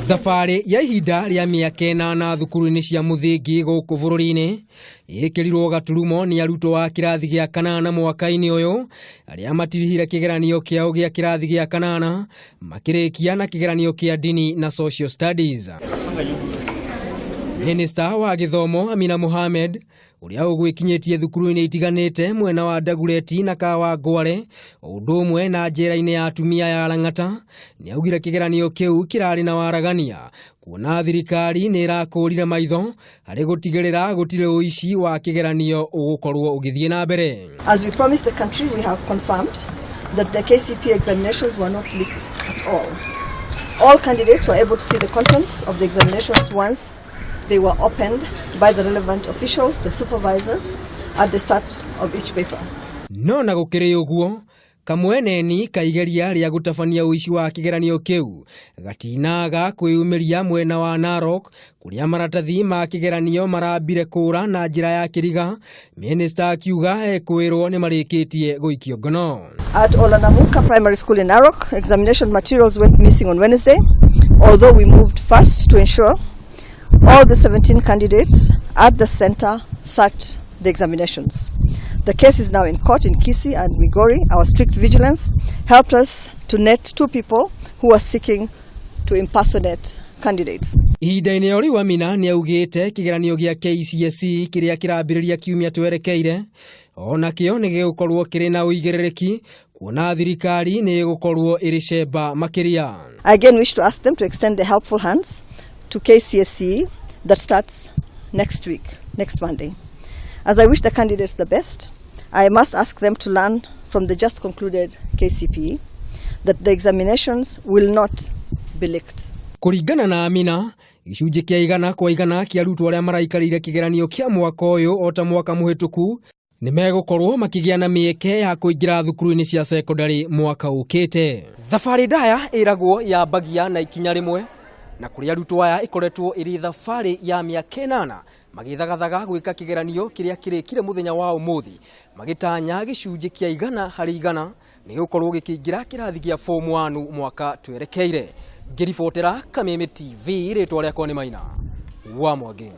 Thabarĩ ya ihinda rĩa mĩaka ĩnana thukuru-inĩ cia mũthingi gũkũ bũrũri-inĩ ĩkĩrirwo gaturumo nĩ arutwo a kĩrathi gĩa kanana mwaka-inĩ ũyũ arĩa matirihire kĩgeranio kĩao gĩa kĩrathi gĩa kanana makĩrĩkia na kĩgeranio kĩa ndini na social studies. Minista wa gĩthomo Amina Mohamed ũrĩa ũgwĩkinyĩtie thukuru-inĩ itiganĩte mwena wa Dagoretti na Kawangware o ũndũ ũmwe na njera-inĩ ya atumia ya Lang'ata nĩ augire kĩgeranio kĩu kĩrarĩ na waragania kuona thirikari nĩ ĩrakũrire maitho harĩ gũtigĩrĩra gũtirĩ ũici wa kĩgeranio ũgũkorwo ũgĩthiĩ na mbere. As we promised the country, we have confirmed that the KCPE examinations were not leaked at all. All candidates were able to see the contents of the examinations once they were opened by the relevant officials, the supervisors, at the start of each paper. No na gũkĩrĩ ũguo kamweneni ka igeria rĩa gũtabania ũici wa kĩgeranio kĩu gatinaga kwĩyumĩria mwena wa Narok kũrĩa maratathi ma kĩgeranio marambire kũra na njĩra ya kĩriga, minista akiuga ekwĩrwo nĩ marĩkĩtie gũikio ngono. At Olanamuka Primary School in Narok, examination materials went missing on Wednesday, although we moved fast to ensure all the 17 candidates at the center sat the examinations. The case is now in court in Kisii and Migori. Our strict vigilance helped us to net two people who were seeking to impersonate candidates. Ihinda-inĩ o rĩu Amina nĩ augĩte kĩgeranio gĩa KCSE kĩrĩa kĩrambĩrĩria kiumia twerekeire o nakĩo nĩ gĩgũkorwo kĩrĩ na ũigĩrĩrĩki kuona thirikari nĩ ĩgũkorwo ĩrĩ cemba makĩria. I again wish to ask them to extend their helpful hands to KCSE that starts next week, next Monday. As I wish the candidates the best, I must ask them to learn from the just concluded KCPE that the examinations will not be leaked. Kũringana na Amina, gĩcunjĩ kĩa 100% kĩa arutwo arĩa maraikarĩire kĩgeranio kĩa mwaka ũyũ o ta mwaka mũhĩtũku nĩ megũkorwo makĩgĩa na mĩeke ya kũingĩra thukuru-inĩ cia sekondarĩ mwaka ũkĩte. Thabarĩ ndaya ĩragwo yambagia na ikinya rĩmwe na kũrĩ arutwo aya ĩkoretwo ĩrĩ thabarĩ ya mĩaka ĩnana magĩthagathaga gwĩka kĩgeranio kĩrĩa kĩrĩkire mũthenya wa ũmũthĩ magĩtanya gĩcunjĩ kĩa 100% nĩ gũkorwo gĩkĩingĩra kĩrathi gĩa form 1 mwaka twerekeire. Ngĩribotera Kameme TV, rĩtwa rĩakwa nĩ Maina wa Mwangi.